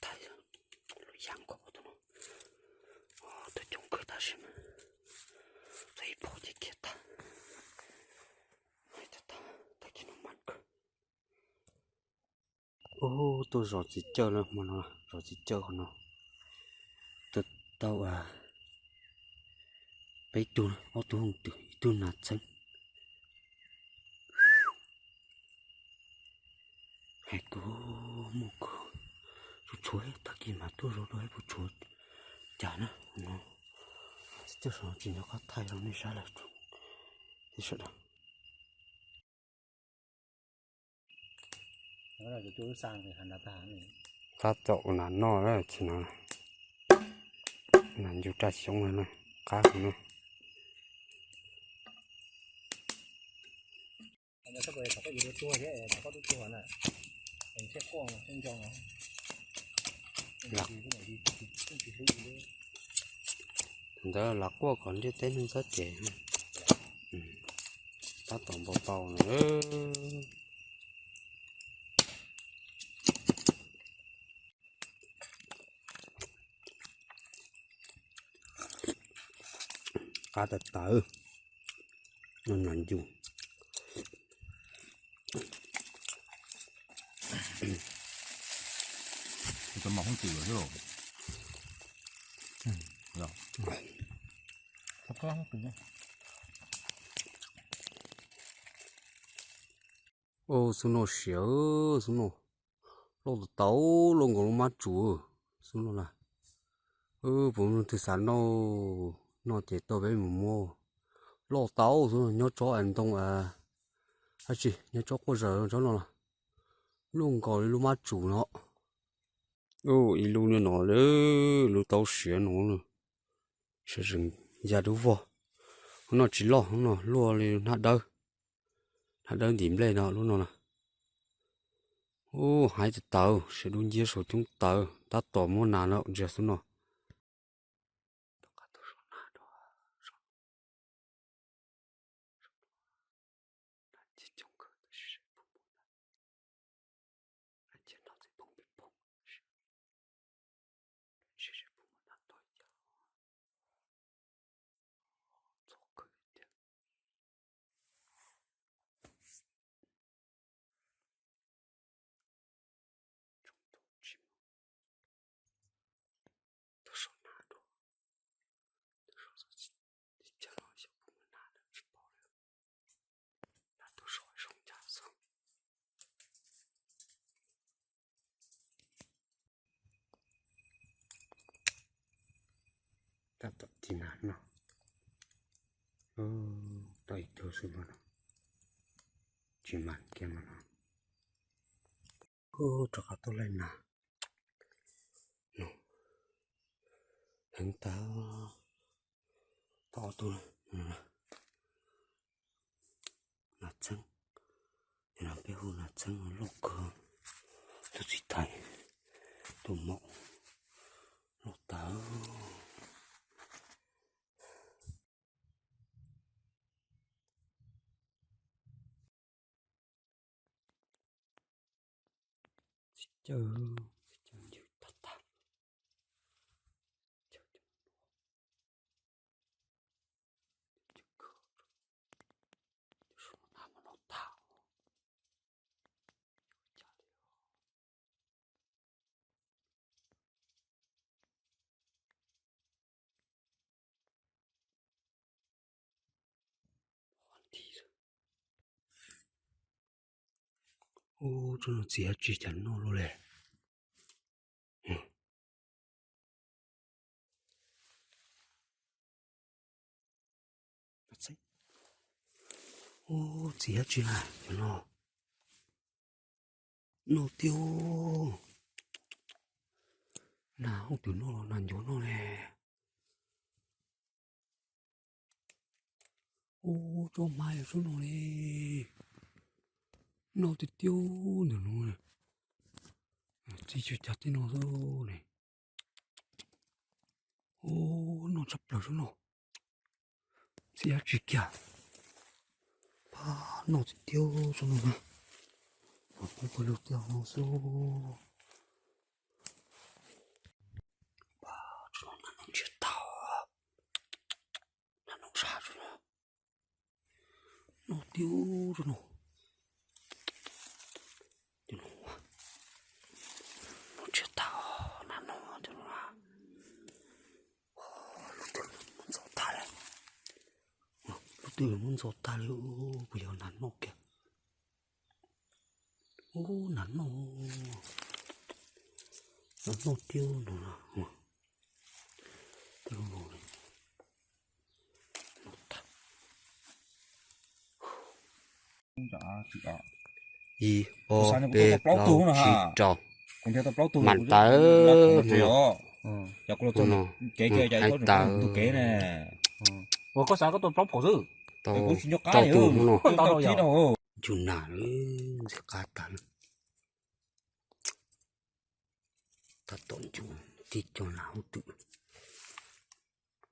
thaij lub yas nkaus tus no, tau coob kawg tab sis mas txog ib phav ces khiav tag, tag kiag no mas kawg. Ub, tuaj zov txiv cawj na, hmo no zov txiv cawj qhov no. Tuaj tau peb tug, ob tug hooj twm, ib tug nas txheeb. Hais kawg, muaj kawg, tsuas tshuav tag kis mas tuaj zov rau ib puas tshuav cas na no. Txiv cawj saum no tsis nco qab thaij rau nej saib lawm, sawv daws. Qab txaum nas noj na, tsis no, nas ncu raj xyoob no na, qab no. Ntawd lam quaj kom ntiaj teb neeg txhob cem, tab tom npau taws na. Qab tawv tawv, noj nas ncu. Ub, xub noj siav, xub noj loj tau, loj nkaus lub mab tsuv, xub noj na. Puas muaj leej twg xav noj, noj ces tuaj peb mus muab. Loj tau xub noj, nyob tsob ntoo, dab tsi, nyob tsob quaj zaws tsob no los loj nkaus li lub mab tsuv no. Ub, ib lub niag no, lub taub siav no, sawv tsees ya dub vog. Lub no tsis loj, lub no luaj li hnab dawb, hnab dawb ntim nplej no lub no na. Ub, haib tawv tawv, siav dub nciab saum coob tawv, tab tom muab nas no ntsia xwb no. Tab tom tig nas noj. Tau ib tug xwb no, tsis mas kiag no. Rov qab tuaj laij nas. Heev tag, tau ob tug nas txheeb, ces no peb hu nas txheeb loj kawg, tus txiv thais, tus maum loj tawv. Txiv cawj, txiv cawj ncw tag tag. Ub, tsob no txiv dab tsi cas noj luaj li. Ub, txiv dab tsi na, cov no noj tiag. Nas hooj twm noj los nas ncuav noj ne. Ub, tsob hmab yog tsob no li. Noj tiag tiag ntawm no. Txiv tsis cas tej no xwb ne. Ub, noj tshaj plaws tsob no. Txiv dab tsi kiag. Pab noj tiag tiag tsob no na. Pub pawg lug tiag no xwb. Cov no, cov no, no tshiab tag, nas noj cov no. Lub twg muab ntxov tag li, lub twg muab ntxov tag li, kuv yog nas noj kiag. Ub, nas noj, nas noj tiag no. Ib, ob, peb, plaub, tsib, rau. Mam tawv no. Hais tawv. Tau rau tus no. Ntsug nas ntxim qab tag. Tab tom ntsug tib co nas hauv twm.